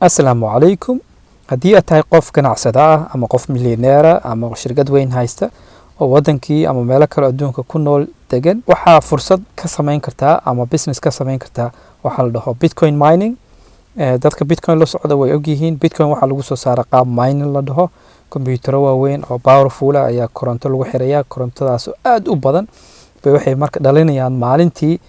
Asalaamu calaykum. Haddii aad tahay qof ganacsada ah ama qof milyaneera ama shirkad weyn haysta oo wadankii ama meelo kale adduunka ku nool degan, waxaa fursad ka samayn kartaa ama business ka samayn kartaa waxaa la dhaho bitcoin mining. Dadka bitcoin la socda way ogyihiin, bitcoin waxaa lagu soo saara qaab mining la dhaho. Kombiyuutaro waaweyn oo powerful ah ayaa koronto lagu xirayaa. Korontadaas oo aad u badan bay waxay marka dhalinayaan maalintii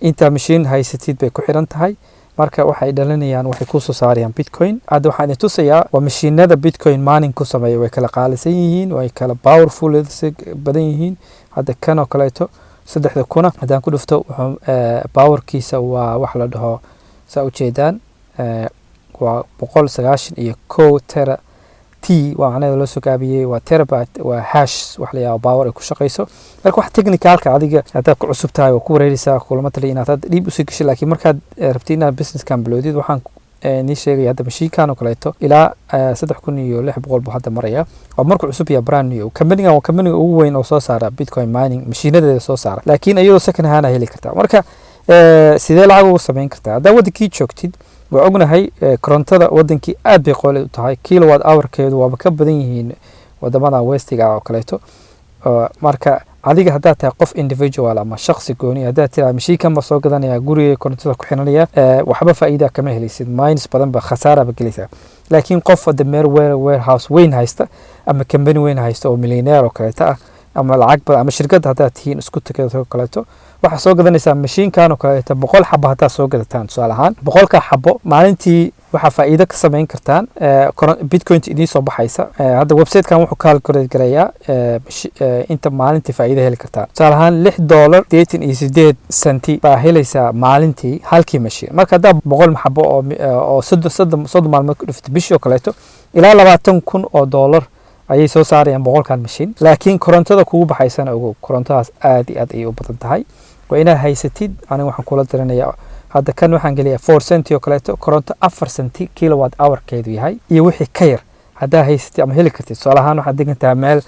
intaa mashiin haysatid bay ku xiran tahay. Marka waxay dhalinayaan, waxay kusoo saarayaan bitcoin. Hadda waxaan idin tusayaa waa mashiinada bitcoin mining ku sameeya. Way kala qaalisan yihiin, way kala powerful badan yihiin. Hadda kan oo kaleeto 3000-na haddaan ku dhufto, wuxuu powerkiisa waa wax la dhaho, saa ujeedaan, waa 191 tera. T waa macnaheeda loo soo gaabiyey waa terabyte, waa hash wax la yidhaahdo power ay ku shaqeyso. Marka wax technicalka adiga haddaad ku cusub tahay waa ku wareereysaa, kulama taliya inaad hadda dhiib usii gashay. Laakiin markaad rabtid inaad businesskan bilowdid, waxaan nii sheegaya hadda mashiinkan oo kaleeto ilaa 3600 buu hadda maraya. Waa markuu cusub yahay, brand new. Companigan waa companiga ugu weyn oo soo saara bitcoin mining mashiinadeeda soo saara, laakiin iyadoo second hand a heli kartaa. Marka sidee lacag ugu samayn kartaa haddaa wadankii joogtid? Waa ognahay korontada wadankii aad bay qaali u tahay. Kilowatt hourkeedu waaba ka badan yihiin wadamada westiga oo kaleeto. Marka adiga haddaad tahay qof individual ama shaksi gooni, haddaad tiraa mashiinkan ba soo gadanaya, guriga korontada ku xiranaya, waxba faa'iida kama helaysid, minus badan ba khasaara ba gelaysaa. Laakiin qof hadda meel warehouse weyn haysta ama company weyn haysta oo millionaire oo kaleeto ah ama lacag badan ama shirkad haddaad tihiin isku tagato oo kaleeto, waxaa soo gadanaysaa mashiinkan oo kaleeto 100 xabo. Haddaad soo gadataan, tusaale ahaan, 100-ka xabo maalintii waxaa faa'iido ka samayn kartaan bitcoin idiin soo baxaysa. Hadda websitekan wuxuu calculate garayaa inta maalintii faa'iido heli kartaan. Tusaale ahaan, $6.88 baa helaysaa maalintii halkii mashiin. Marka haddaa 100 xabo oo 30 maalmood ku dhifto, bishii oo kaleeto ilaa $20,000 ayay soo saarayaan 100-kan mashiin. Laakiin korontada kugu baxaysana ogow, korontadaas aad iyo aad ayay u badan tahay. Waa inaad haysatid. Aniga waxaan kula diranayaa, hadda kan waxaan geliyaa 4 centi oo kaleeto, koronto 4 centi kilowatt hourkeedu yahay iyo wixii ka yar haddaa haysatid ama heli kartid. Tusaale ahaan, waxaad degan tahay meel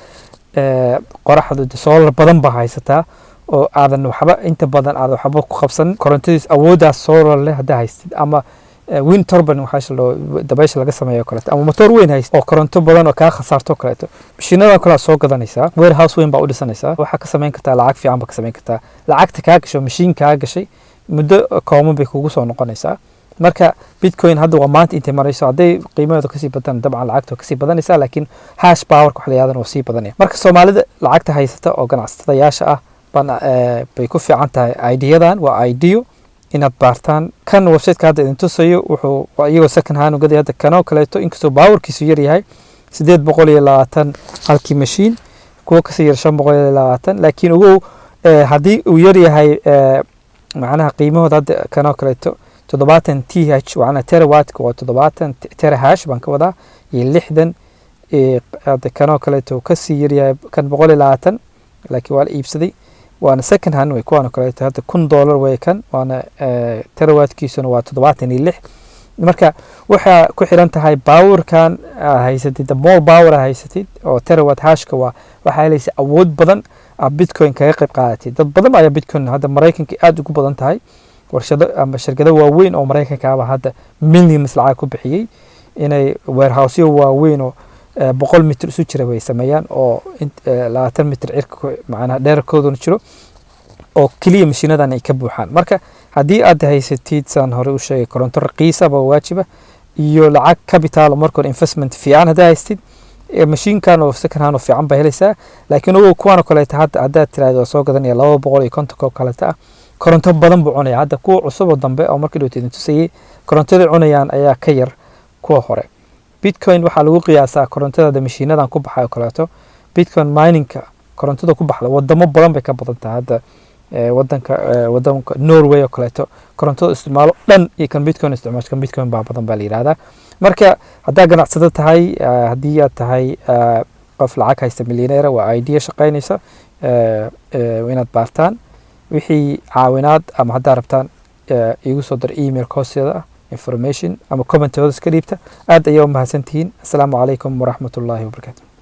qoraxdu solar badan baa haysataa oo aadan waxba inta badan aadan waxba ku qabsan, korontadiis awooddaas solar leh haddaa haystid, ama wind turbine waxaa loo dabaysha laga sameeyo kaleeto, ama motor weyn hayst oo koronto badan oo kaa khasaarto kaleeto, mashiinadan kale soo gadanaysaa, warehouse weyn baa u dhisanaysaa, waxaa ka samayn kartaa lacag fiican baa ka samayn kartaa. Lacagta kaa gasho mashiin kaa gashay muddo kooban bay kugu soo noqonaysaa. Marka bitcoin hadda waa maanta intay marayso. Hadday qiimaheedu kasii badan, dabcan lacagta kasii badanaysaa, laakiin hash powerka wax la yidhahdana waa sii badanaya. Marka Soomaalida lacagta haysata oo ganacsatadayaasha ah baan bay ku fiican tahay ideadan. Waa idea inaad baartaan. Kan websiteka hadda idin tusayo wuxuu iyagoo second hand ugaday. Hadda kanoo kaleeto, inkastoo powerkiisu yar yahay, 820 halkii mashiin, kuwo kasii yar 520. Laakiin ogow, haddii uu yar yahay, macnaha qiimahooda hadda kanoo kaleeto 70 TH, macnaha terawattka waa 70 terahash baan ka wadaa, iyo 60. Hadda kanoo kaleeto kasii yaryahay kan 120, laakiin waa la iibsaday, waana second hand way. Kuwaan oo kaleeto hadda $1000 way kan, waana terawattkiisuna waa 76. Marka waxaa ku xiran tahay powerkan haysatid. The more power aa haysatid oo terawatt hashka waa waxaa helaysa awood badan aad bitcoin kaga qayb qaadatid. Dad badan ayaa bitcoin hadda Maraykanka aad ugu badan tahay. Warshado ama shirkado waaweyn oo Maraykanka aba hadda millions lacag ku bixiyey inay warehouseyo waaweyn oo 100 mitir isu jira bay sameeyaan, oo 20 mitir cirka macnaha dheerarkooduna jiro, oo keliya mashiinadan ay ka buuxaan. Marka haddii aad haysatid, saan hore u sheegay, koronto raqiisa baa waajiba iyo lacag capital, marka hore investment fiican haddaa haystid, mashiinkan oo second hand oo fiican baa helaysaa. Laakiin ogow, kuwan oo kaleeta hadda haddaad tiraahdo waa soo gadanaya, 250 oo kaleeta ah, koronto badan buu cunaya. Hadda kuwa cusub oo dambe oo markii dhowta idin tusayey, korontada cunayaan ayaa ka yar kuwa hore. Bitcoin waxaa lagu qiyaasaa korontada mashiinadan ku baxay oo kaleeto, bitcoin miningka korontada ku baxda wadamo badan bay ka badan tahay. Hadda wadanka Norway oo kaleeto korontada isticmaalo dhan iyo kan bitcoin isticmaasho, kan bitcoin baa badan baa la yidhahdaa. Marka haddaa ganacsado tahay, haddii aad tahay qof lacag haysta, millionaire, waa idea shaqaynaysa inaad baartaan. Wixii caawinaad ama haddaa rabtaan, iigu soo dir emailka hoosteeda ah information ama comment hoos ka dhiibta. Aad ayaa u mahadsantihiin. Asalaamu calaykum waraxmatullaahi wabarakaatu.